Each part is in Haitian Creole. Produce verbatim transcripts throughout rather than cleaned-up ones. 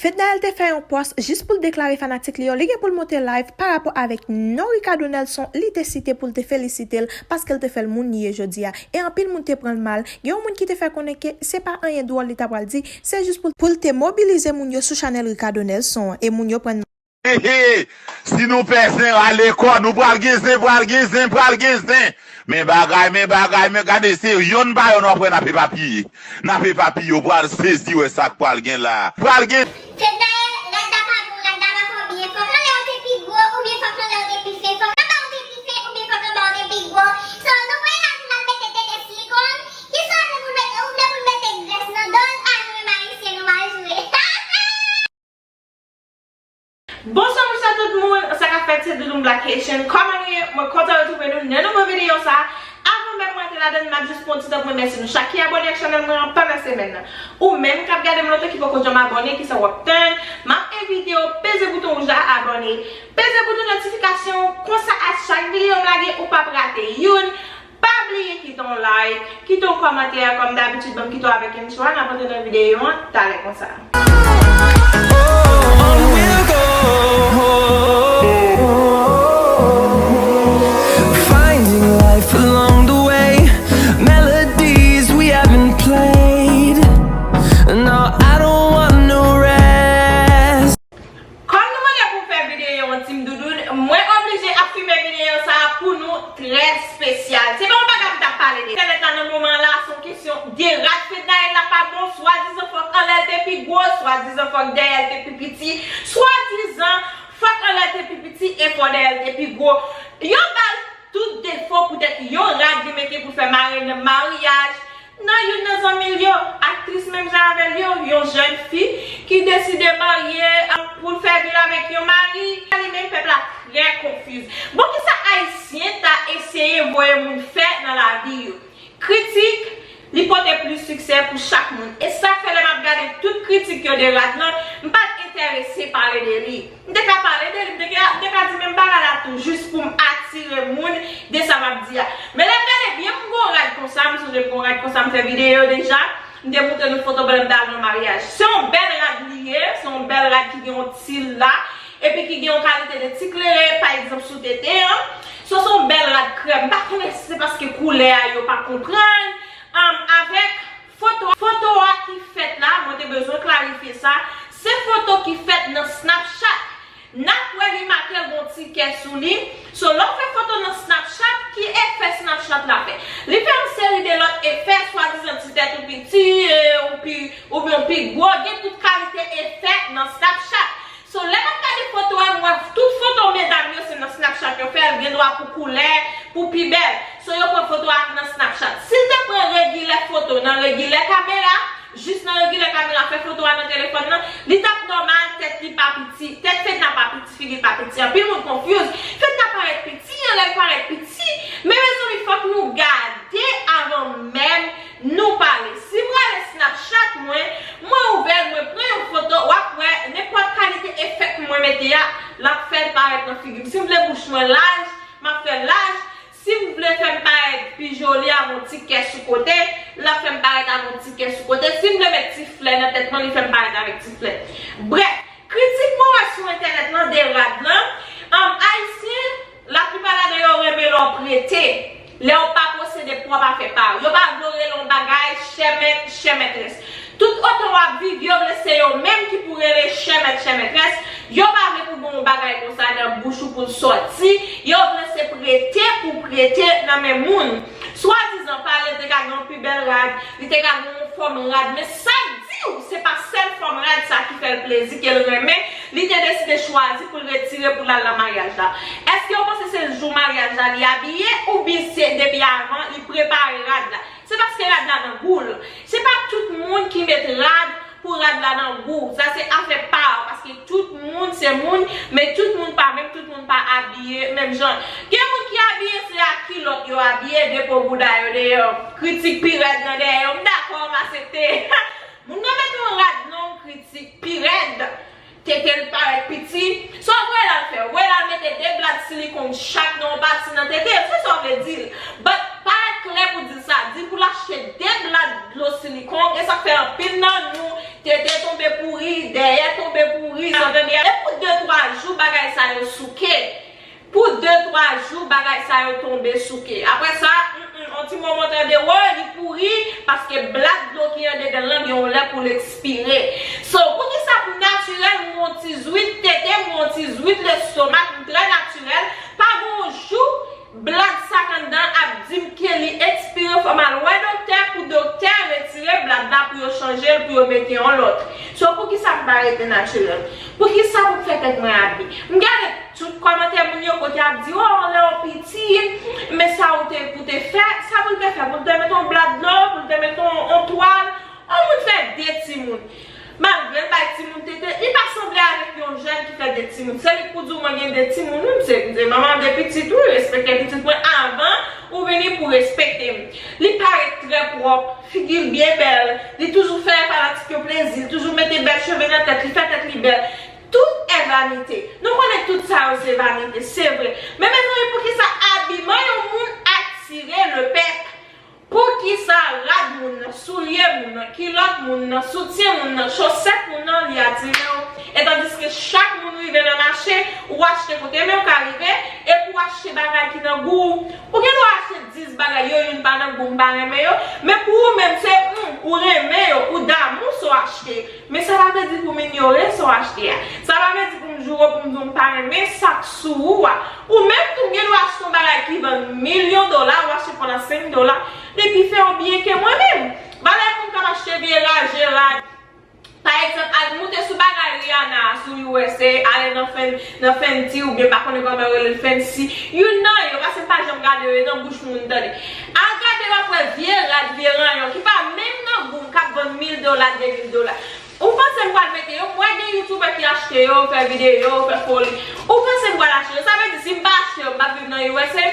Fednaelle te fè yon pòs jis pou l deklare fanatik li yo li gen pou l monte live pa rapò avèk non Ricardo Nelson li te site pou l te felisite l paske l te fè l moun li ye jodi a. E anpil moun te pran l mal. Gen yon moun ki te fè konnen ke se pa anyen dwòl li ta pral di, se jis pou, pou l te mobilize moun yo sou chanèl Ricardo Nelson an, e moun yo pran l mal. Hehe! Si nou pè zen, rale kò nou, pral gen zen, pral gen zen, pral gen zen! Men bagay, men bagay, men gade, se yonn pa yonn w ap wè n ap epapiye. N ap epapiye, w pral sezi wè sa k pral gen la. Pral gen. Fednaelle, rad la pa bon, rad la pa fè w byen. Fòk anlè w te pi gwo, oubyen fòk anlè w te pi fen. Fòk anba w te pi fen, oubyen fòk anba w te pi gwo. So, nou voye la pou n al mete tete silikòn. Kisa w vle pou n mete? Ou vle pou n mete grès nan do l? A nou menm Ayisyen, nou mal jwe. Bonswa, bonswa tout moun, sa k ap fèt, se Doudoune Black Haitian. Kòman nou ye? Mwen kontan retwouve nou nan nouvo videyo sa. Avan menm mwen antre ladan l, m ap jis pran yon ti tan pou remèsye nou chak ki abòne ak chanèl mwen an pandan semèn nan. Ou menm k ap gade m lontan ki poko janm abòne, kisa w ap tann? M ap envite w peze bouton wouj la abòne. Peze bouton notifikasyon, konsa a chak videyo m lage, ou p ap rate youn. Pa bliye kite yon like, kite yon kòmantè, kòm dabitid, ban m kite w avèk intro a, n ap antre nan videyo an talè konsa. Finding life along the way, melodies we haven't played. No, I don't want no rest. Kòm nou mande pou m fè videyo an Team Doudoune, mwen oblije ap filme videyo sa a pou nou trè espesyal. Se pa yon bagay m t ap pale de. Entènèt la nan moman la, se yon kesyon de rad Fednaelle la pa bon, swadizan fòk anlè l te pi gwo, swadizan fòk dèyè l te pi piti, swadizan fòk anlè l te pi piti e fò dèyè l te pi gwo. Yo ba l tout defo poutèt yon rad li mete pou l fè mare nan maryaj, nan youn nan zanmi l yo, aktris menm jan avè l yo, yon jèn fi ki deside marye, a, pou l fè vil avèk yon mari, li menm pèp la trè konfiz. Bon, kisa Ayisyen ta eseye voye moun fè nan lavi yo? Kritik, li pote plis siksè pou chak moun. E sa k fè lè m ap gade tout kritik yo de rad lan, m pa t enterese pale de li. M te ka pale de li, m te ka, m te ka di menm bagay la tou, jis pou m atire moun de sa m ap di a. Men lè m gade byen, m gon rad konsa, m sonje m gon rad konsa, m fè videyo deja, m te montre nou foto pandan m t al nan maryaj. Se yon bèl rad li ye, se yon bèl rad ki gen yon til la, epi ki gen yon kalite de ti klere, pa egzanp, sou tete an. So, se yon bèl rad krèm. M pa konnen si se paske koulè a yo pa konprann. Anm, avèk foto, foto a ki fèt la, mwen te bezwen klarifye sa, se foto ki fèt nan Snapchat. N ap wè li make l gon ti kè sou li. So, lè w fè foto nan Snapchat, ki efè Snapchat la fè? Li fè yon seri de lòt efè, swadizan ti tèt ou piti, e, ou pi, oubyen w pi gwo, gen tout kalite efè nan Snapchat. So, lè m ap gade foto a, m wè tout foto medam yo se nan Snapchat yo fè l, gen dwa pou koulè, pou pi bèl. So, yo pran foto a nan Snapchat. Si l te pran regilè foto nan regilè kamera, jis nan regilè kamera, fè foto a nan telefòn nan, li t ap nòmal, tèt li pa piti, tèt Fedna pa piti, figi l pa piti. Anpil moun konfyouz. Fedna parèt piti, anlè l parèt piti. Men mezanmi, fòk nou gade avan menm nou pale. Si m rale Snapchat mwen, mwen ouvè l, mwen pran yon foto, w ap wè nenpòt kalite efèk mwen mete a, l ap fè l parèt nan figi m. Si m vle bouch mwen laj, m ap fè l laj. Si m vle fè m parèt pi joli avèk yon ti kè sou kote, l ap fè m parèt avèk yon ti kè sou kote. Si m vle met ti flè nan tèt mwen, li fè m parèt avèk ti flè. Brèf, kritik mwen wè sou entènèt lan de rad lan, anm, Ayisyen, laplipa ladan yo renmen lè w prete, lè w pa posede pwòp afè pa yo. Yo pa vle w rele yon bagay chè mèt, chè mètrès. Tout otan w ap viv, yo vle se yo menm ki pou rele chè mèt, chè mètrès. Yo pa vle pou gen yon bagay konsa nan bouch ou pou l sòti. Yo vle se prete pou prete nan men moun. Swadizan pale te ka gen yon pi bèl rad, li te ka gen yon fòm rad, men sa k di w se pa sèl fòm rad sa ki fè l plezi, ke l renmen, li te deside chwazi pou l retire pou l al nan maryaj la. Èske w panse se jou maryaj la li abiye, oubyen se depi avan li prepare rad la? Se paske rad la nan gou l. Se pa tout moun ki met rad pou rad la nan gou w. Sa se afè pa w, paske tout moun se moun, men tout moun pa menm, tout moun pa abiye menm jan. Gen moun ki abiye se ak kilòt yo abiye, depo bouda yo deyò. Kritik pi rèd nan dèyè yo, m dakò, m aksepte. Moun nan met yon rad non, kritik pi rèd. Tete l parèt piti. Sa w voye l al fè? Ou voye l al mete de blad silikon chak nan yon pati nan tete l. Se sa w vle di l. But, parèt klè pou di l sa. Di l pou l achte de blad dlo silikon. E sa k fè anpil nan nou, tete tonbe pouri, dèyè tonbe twa jou bagay sa yo souke. Pou de twa jou bagay sa yo tonbe souke. Apre sa, mm, mm, on ti moman tande, woy, li pouri, paske blad dlo ki andedan l lan gen yon lè pou l ekspire. So, poukisa pou natirèl, m yon ti zwit tete, m yon ti zwit lestomak, m trè natirèl, pa gen yon jou blad sa k anndan ap di m ke li ekspire, fò m al wè doktè pou doktè retire blad la pou yo chanje l, pou yo mete yon lòt. So, poukisa m pa rete natirèl? Poukisa pou m fè tèt mwen abi? M gade tout kòmantè moun yo kote ap di, o, lè w piti, men sa ou te, pou te fè, sa pou l te fè, pou l te mete yon blad dlo, pou l te mete yon, yon twal, yon moun fè de timoun. Malgre l bay timoun tete, li pa sanble avèk yon jèn ki fè de timoun. Se li k pou di w mwen gen de timoun, wi, m se, m se manman de pitit, wi, respekte pitit mwen avan ou vini pou respekte m. Li parèt trè pwòp, figi l byen bèl, li toujou fè fanatik yo plezi, li toujou mete bèl cheve nan tèt li, fè tèt li bèl. Tout est vanité. Nou konnen tout sa yo se vanite, se vre. Men mezanmi, poukisa abiman yon moun atire le pèp? Poukisa rad moun nan, soulye moun nan, kilòt moun nan, soutyen moun nan, chosèt moun nan, li atire w? Etandiske chak moun rive nan mache, ou achte kote men w ka rive, epi w achte bagay ki nan gou w. Ou gen dwa achte dis bagay, yo youn pa nan gou m, m pa renmen yo, men pou ou menm, se, hmm, ou renmen yo, ou damou sa w achte. Men sa pa vle di pou m inyore sa w achte a. Sa pa vle di pou m joure w, pou m di w m pa renmen sa k sou ou a. Ou menm tou, w gen dwa achte yon bagay ki vann milyon dola, ou achte pandan senk dola, li pi fè w byen ke mwen menm. Valè moun k ap achte vye raje rad, pa egzanp, al moute sou bagay Rihanna a sou U S A, ale nan Fen-, nan Fenty oubyen pa konnen kòman yo rele l, Fancy. Youn nan yo, paske m pa janm gade yo nan bouch moun, tande. Al gade, w ap wè vye rad, vye ranyon ki pa menm nan gou m, k ap vann mil dola, de mil dola. Ou panse m pral mete yo? M wè gen youtubè ki achte yo, fè videyo, fè foli. Ou panse m pral achte yo? Sa vle di si m pa achte yo, m p ap viv nan U S A?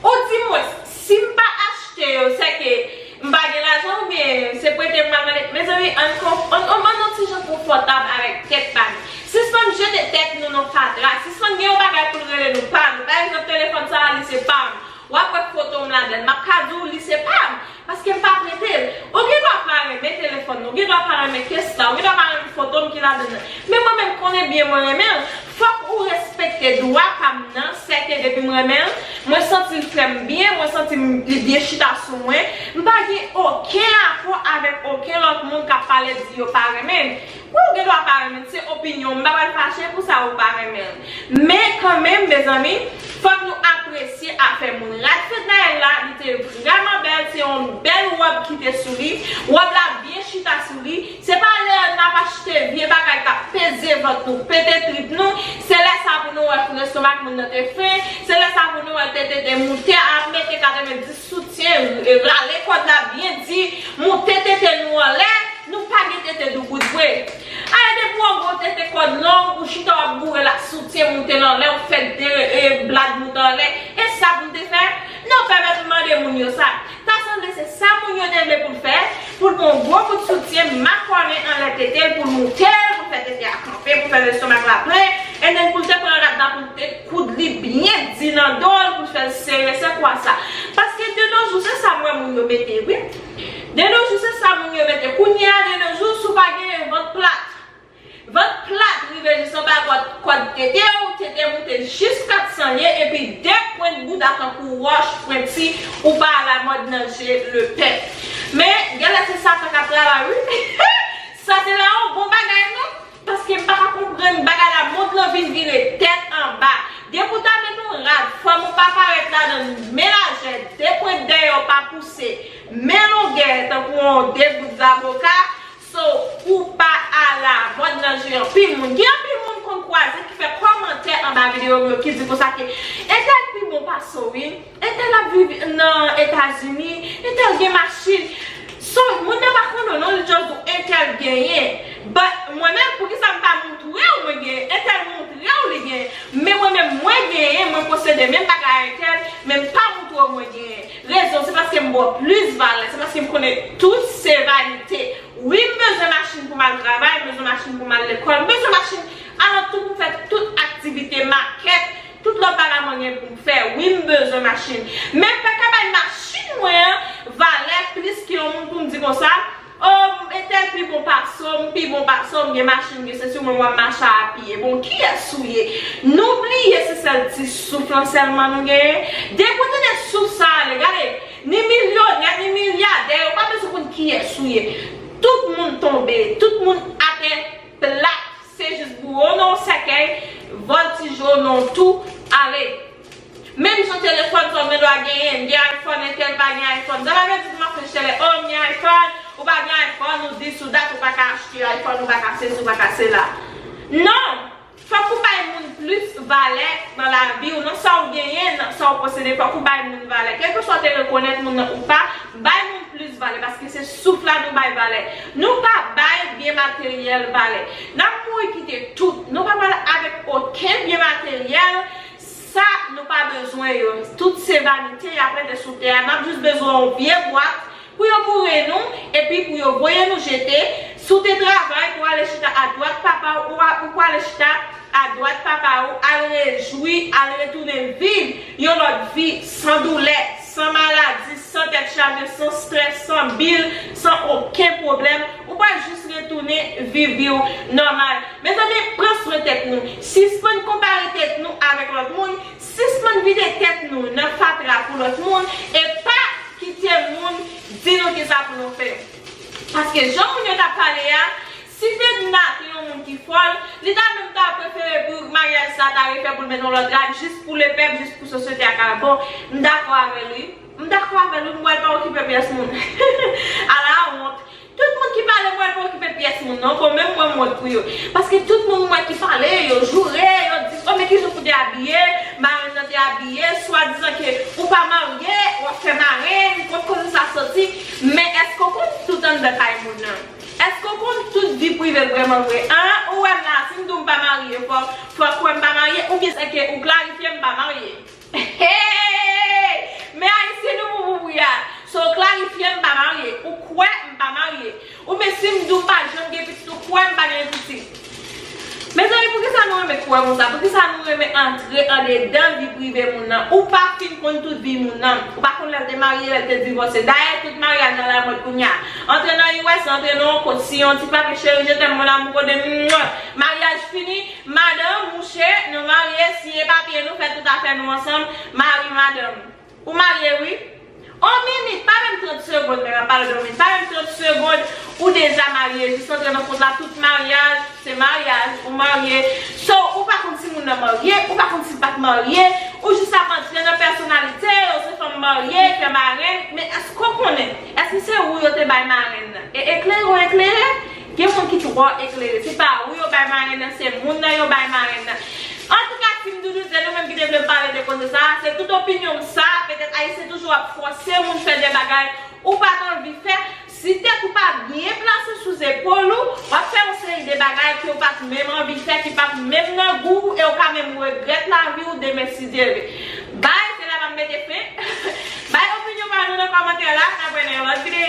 Ou di mwen, si m pa achte yo, sèke m pa gen lajan oubyen se prete m pral mande? Mezanmi, ann konf-, ann, ann, ann yon ti jan konfòtab avèk tèt pa nou. Sispann jete tèt nou nan fatra. Sispann gen yon bagay pou l rele nou pa nou. Pa egzanp, telefòn sa a, li se pa m. W ap wè foto m ladan l. M ap ka di w li se pa m, paske m pa prete l. Ou gen dwa pa renmen telefòn nan, ou gen dwa pa renmen kès la, ou gen dwa pa renmen foto m ki ladan l nan. Men mwen menm, konnen byen mwen renmen l. Fòk ou respekte dwa pa m nan, sèke depi m renmen l, mwen santi l fè m byen, mwen santi m, li byen chita sou mwen. M pa gen okenn rapò avèk okenn lòt moun k ap pale di yo pa renmen l. Wi, ou gen dwa pa renmen l, se opinyon w, m pa pral fache pou sa ou pa renmen l. Men kanmenm, mezanmi, fòk nou apresye afè moun. Rad Fednaelle la, li te vrèman bèl, se yon bèl wòb ki te sou li. Wòb la byen chita sou li. Se pa lè n ap achte vye bagay k ap peze vant nou, pete trip nou, se lè sa pou nou wè lestomak moun nan te fen, se lè sa pou nou wè tete te moute, ap mete katrevenndis soutyen, rale kòd la byen di, moute tete nou anlè. Nou pa gen tete doubout vre. Ay, depi w gwo tete kòd long, ou chita w ap boure l ak soutyen moute l anlè, ou fè de, e, blad moute anlè. E sa pou n te fè? Non, pèmèt m mande moun yo sa. Ta sanble se sa moun yo te vle pou l fè, pou l pran gwo bout soutyen makònen anlè tete l, pou l moute l, pou l fè tete a kanpe, pou l fè lestomak la plen, and then pou l te pran rad la, pou l te koud li byen di nan do l, pou l fè l sere, se kwa sa? Paske de nos jours, se sa m wè moun yo mete, wi. De nos jours, se sa moun yo mete. Kounye a, de nos jours, si w pa genyen vant plat, vant plat rive jis anba kòd, kòd tete w, tete moute jis kat san lye, epi de pwent bouda tankou wòch pwenti, ou pa alamòd nan je lepèp. Men, genlè se Satan k ap travay, wi. Sa se la yon bon bagay, non? Paske m pa ka konprann bagay la, mond lan vin vire tèt anba. Depi w ta met yon rad, fòm ou pa parèt ladan l, men lajè, de pwent dèyè w pa pouse, men longè, tankou yon de bout zaboka, so, ou pa alamòd nan je anpil moun. Gen anpil moun konn kwaze ki fè kòmantè anba videyo m yo ki di konsa ke entèl pi bon pase w, wi. Entèl ap viv nan Etazini, entèl gen machin. So, moun nan pa konnen w non, li just di w entèl genyen. But mwen menm, poukisa m pa montre w mwen genyen? Entèl montre w li genyen. Men mwen menm, mwen genyen, mwen posede menm bagay a entèl, men m pa montre w mwen genyen. Rezon, se paske m ba w plis valè, se paske m konnen tout se vanite. Wi, m bezwen machin pou m al travay, m bezwen machin pou m al lekòl, m bezwen machin alantou pou m fè tout aktivite, makèt, tout lòt bagay mwen gen pou m fè. Wi, m bezwen machin. Men m pa ka bay machin mwen an valè plis ke yon moun pou m di konsa, Oh, entèl pi bon pase w, m pi bon pase w, m gen machin, m gen sesi, mwen, mwen mache a pye. Bon, kiyès ou ye? Nou bliye se sèl ti souf lan sèlman nou genyen. Depi w tande souf sa ale, gade, ni milyonè, ni milyadè, yo pa bezwen konn kiyès ou ye. Tout moun tonbe, tout moun atè plat. Se jis boure w nan yon sèkèy, vòltije w nan yon tou, ale. Menm jan telefòn sa w gen dwa genyen, m gen iPhone, entèl pa gen iPhone. Sa pa vle di m ap fè chèlè, oh, m gen iPhone, ou pa gen iPhone, ou dis, ou dat, ou pa ka achte iPhone, ou pa ka sesi, ou pa ka sela. Non! Fòk ou bay moun plis valè nan lavi w, nan sa w genyen, nan sa w posede, fòk ou bay moun valè. Kèlkeswa w te rekonèt moun nan ou pa, bay moun plis valè, paske se souf la nou bay valè. Nou pa bay byen materyèl valè. N ap mouri kite tout. Nou pa pral avèk okenn byen materyèl. Sa nou pa bezwen yo. Tout se vanite y ap rete sou tè a. N ap jis bezwen yon vye bwat pou yo boure nou, epi pou yo voye nou jete. Si w te travay pou w ale chita adwat papa w, ou a- ou pou ale chita adwat papa w, al rejwi, al retounen viv yon lòt vi san doulè, san maladi, san tèt chaje, san strès, san bil, san okenn pwoblèm. Ou pral jis retounen viv vi w nòmal. Mezanmi, pran swen tèt nou. Sispann konpare tèt nou avèk lòt moun. Sispann vide tèt nou nan fatra pou lòt moun. E pa kite moun di nou kisa pou nou fè. Paske jan moun yo t ap pale a, si Fedna te yon moun ki fòl, li ta menm ta prefere pou maryaj sa ta refè pou l mete yon lòt rad jis pou lepèp, jis pou sosyete a ka bon. M dakò avè l wi. M dakò avè l wi, m wè l pa okipe pyès moun. Ala wont. Tout moun ki pale m wè l pa okipe pyès moun non, bon menm mwen m wont pou yo. Paske tout moun m wè ki pale, yo joure, yo di, oh men kijan pou te abiye, marenn nan te abiye, swadizan ke ou pa marye, w ap fè marenn, kot koze sa soti. Men èske w konn tout anndan kay moun nan? Èske w konn tout vi prive l vrèman vre? An, ou wè m la, si m di w m pa marye, fò, fò w kwè m pa marye, oubyen se ke ou klarifye m pa marye. Hey! Men Ayisyen nou pou pou pou ya. So, klarifye m pa marye. Ou kwè m pa marye. Oubyen si m di w m pa janm gen pitit, ou kwè m pa gen pitit. Mezanmi, poukisa nou renmen kwè konsa? Poukisa nou renmen antre andedan vi prive moun nan? Ou pa fin konn tout vi moun nan. Ou pa konn lè l te marye, lè l te divòse. Dayè, tout maryaj nan lamòd kounye a. Antre nan U S, antre nan yon kot, siyen yon ti papye, chérie, je t'aime, mon amour, kode, mwah, maryaj fini, madanm, mouche, nou marye, siyen papye, nou fè tout afè nou ansanm, mari, madanm. Ou marye, wi. On minit, pa menm trant segonn, men m ap pale de on minit, pa menm trant segonn, ou deja marye. Jis antre nan kont la, tout maryaj, se maryaj, ou marye. So, ou pa konn si moun nan marye, ou pa konn si l pa t marye, ou jis ap antre nan pèsonalite yo, se fanm marye, fè marenn, men èske w konnen? Èske se ou yo te bay marenn nan? E eklere w eklere? Gen moun ki twò eklere. Se pa ou yo bay marenn nan, se moun nan yo bay marenn nan. Antouka, Team Doudou, se nou menm ki te vle m pale de koze sa a. Se tout opinyon m sa. Petèt Ayisyen toujou ap fòse moun fè de bagay ou pa t anvi fè. Si tèt ou pa byen plase sou zepòl ou, w ap fè yon seri de bagay ke w pa t menm anvi fè, ki p ap menm nan gou w, e w ka menm regrèt lavi w demen si Dye vle. Bay, se la m ap mete fen. Bay opinyon pa nou nan kòmantè la, n ap wè nan yon lòt videyo.